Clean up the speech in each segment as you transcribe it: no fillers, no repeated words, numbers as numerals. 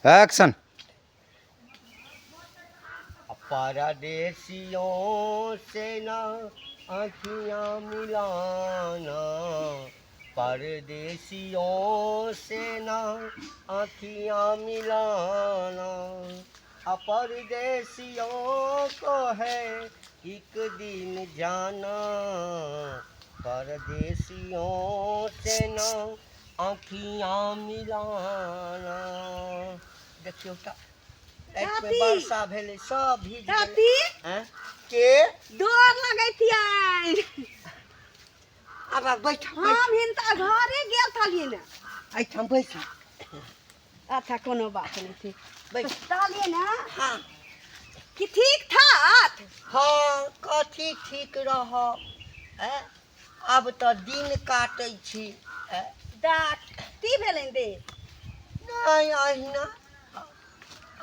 Action. परदेसियों से ना आँखियाँ मिलाना, परदेसियों से ना आँखियाँ मिलाना, आ परदेसियों को है एक दिन जाना, परदेसियों से ना आँखियाँ मिलाना। देखियौ तऽ रातिमे काकी। वर्षा भेलै, सब भीज गेलै। काकी। आँय? के डोर लगै थियन। आब आब बैठ। हम हिनका घरे गेल छलियै ने। एहिठाम बैस। अच्छा, कोनो बात नहीं थी। बैठ। कहलियै ने हाँ। कि ठीक ठाक? हाँ, कथी ठीक रह, आब तऽ दिन काटै छी। दाँत की भेलनि दे? नहि, अहिना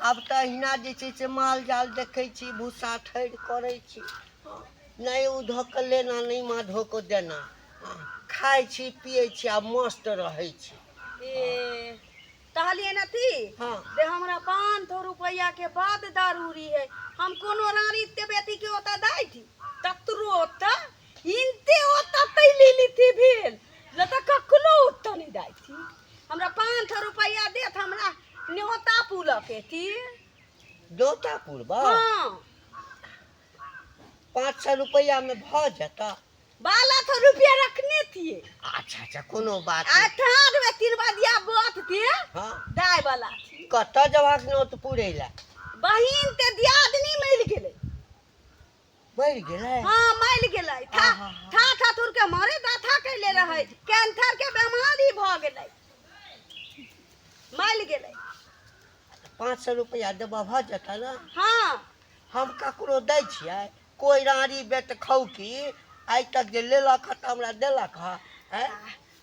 आब तऽ अहिना जे छै से माल जाल देखै छी, भूसा ठरि करै छी। नहि ओ धऽ कऽ लेना, नहि माँ धो कऽ देना। खाइ छी, पियै छी आ मस्त रहै छी। ए कहलियै ने थी। हाँ। जे हमरा 500 रुपैआ के बाद जरूरी है। हम कोनो रानी ते बेटी के ओतऽ दै थी ततरो ओतऽ इनते ओतऽ तै लेली थी भेल न तऽ कखनो ओतऽ नहीं दै थी। हमरा 500 रुपैआ देत, हमरा न्योता पुलऽ के थी। न्योता पुरबा? हाँ। 500 रुपैआमे भऽ जेता? 1200 रुपया रखने थिए। अच्छा अच्छा, कोनो बात आ नहि। ठाढ़ में 3 बजिया बात थे। हाँ। दाय वाला थी। कतऽ जबाक नोत पुरै लए? बहिन ते दियादनी मरि गेलै। मरि गेलै? हाँ, मरि गेलै। था आहा। था थाथुर के मारे दाथा कैले रहै, कैंसर के बीमारी भऽ गेलै, मरि गेलै। 500 रुपैआ देबऽ, भऽ जेतै ने? हाँ। हम ककरो दै छियै? कोइ रानी बेट खौकी आइ तक जे लेलक हँ तऽ हमरा देलक हँ? आँय,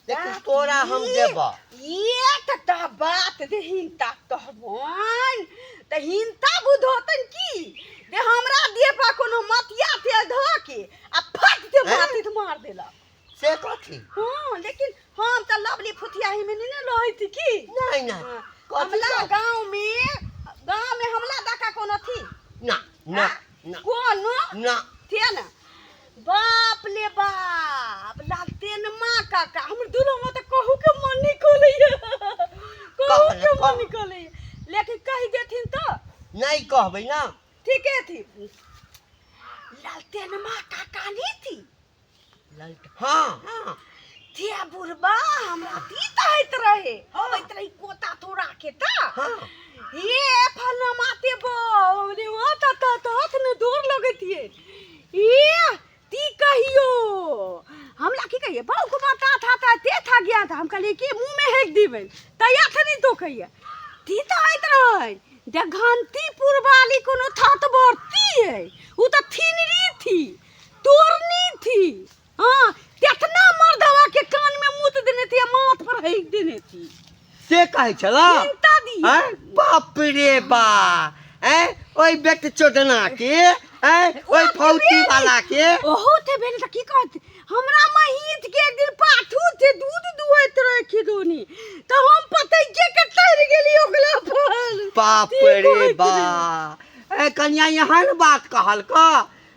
लेकिन तोरा हम देबऽ। एकटा बात दे हिनता कहबनि तऽ हिनता बुझतनि की जे हमरा देह पर कोनो मतिया तेल धऽ के आ फट दे हैं? माथित मार देलक। से कथी? हाँ, लेकिन हम तऽ लवली फुथियाही में नहीं ने रहै थी की। नहि नहि। हाँ, कथी? हमला सब? गाँव में हमला दाका कोनो थी? ना ना। आ? ना। कोनो ना। थे ना। बाप ले बाप, लालटेनमा काका हमर दुल्हा तऽ कहू के मन नहीं खोलैया, कहू कहले, के मन कह। नहीं खोलैया, लेकिन कहि देथिन तऽ नहि कहबै ना। ठीके थी। लालटेनमा काका नहीं थी? हाँ हाँ। थे बुढ़बा हमरा तीत होइत रहे। हाँ। होइत रही कोता तोरा के ता। हाँ। ये फलना माते बो रे वहाँ ता ता ता ने दूर लगतिए। ये ती कहियो हमला की कहिए बहु को माता था ता ते था गया था। हम कहलिए कि मुंह में हेक दिबे तैया था नहीं तो कहिए ती तो आइत रहे दे घंटीपुर वाली कोनो थात बढ़ती है उ तो थिनरी थी, तोड़नी थी। हाँ, तेतना मर्दवा के कान में मूत देने थी आ माथ पर हेक देने थी। से कहै छला? चिंता दी। आँय? बाप रे बा, आँय, ओहि बेट चोदना के, आँय, ओहि फौती वाला के। ओहो थे भेल तऽ की कहत हमरा महीत के एक दिन पाठू थे दूध दुहैत रहे खिदोनी तऽ हम पतैके के तैर गेली ओकरा पर। बाप की रे कहैत बा रहे? ए कनिया, एहन बात कहलक?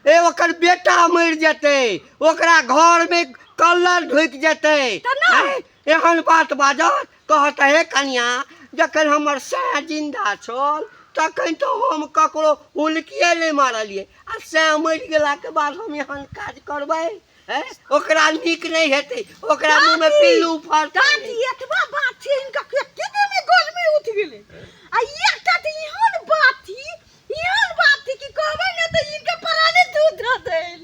ए ओकर बेटा मरि जेतै, ओकरा घर में कलर ढुकि जेतै। तऽ नहि। आँय, एहन बात बाजत? कहत हे कनिया, जखन हमर सैं जिंदा छल तखन तऽ हम ककरो हुलकिए नहि मारलियै, आ सैं मरि गेलाके बाद हम एहन काज करबै? हैं? ओकरा नीक नहि हेतै, ओकरा मुँह में पिल्लू फड़तै। दादी, एतबा बात छै, हिनका कते देर में गर्मी उठि गेलै। आ एकटा तऽ एहन बात थी, एहन बात थी कि कहबै ने तऽ हिनका पराने दूध दऽ देल।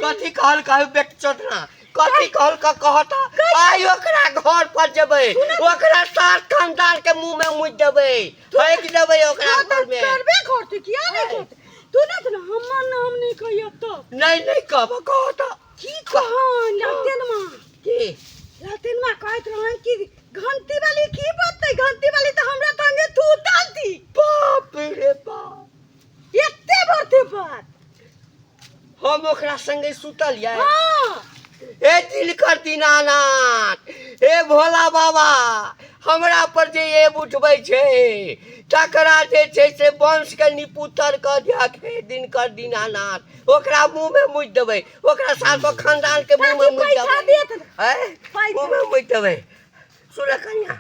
कथी कहल कहू बेट चोदना, कथी कहल क कहत? आइ ओकरा घर पर जेबै, ओकरा सात खानदान के मुंह में मुछ देबै, फेंक देबै ओकरा हाँ, तऽ घर में। करबे करतै, किया नहि करतै? तू ने तऽ हमर नाम नहि कहियौ तऽ। नहि नहि कहब, कहत। की कहन लालटेनमा? की? लालटेनमा कहैत रहन कि घंटी वाली की बतै, घंटी वाली तऽ हमरा संगे थू डालती। बाप रे बाप, एते बड़ते बात। हम ओकरा संगे सुतल यै? हाँ। हे दिनकर दीनानाथ, हे भोला बाबा, हमरा पर जे एब उठबै छै तकरा जे छै से वंशके निपुतर कऽ दिहक हे दिनकर दीनानाथ। ओकरा मुँहमे मुति देबै, ओकरा सातो खानदानके मुँहमे मुति पैसा देबै। देत। आँय? पैसा। मुँहमे मुति देबै। सुन कनिया।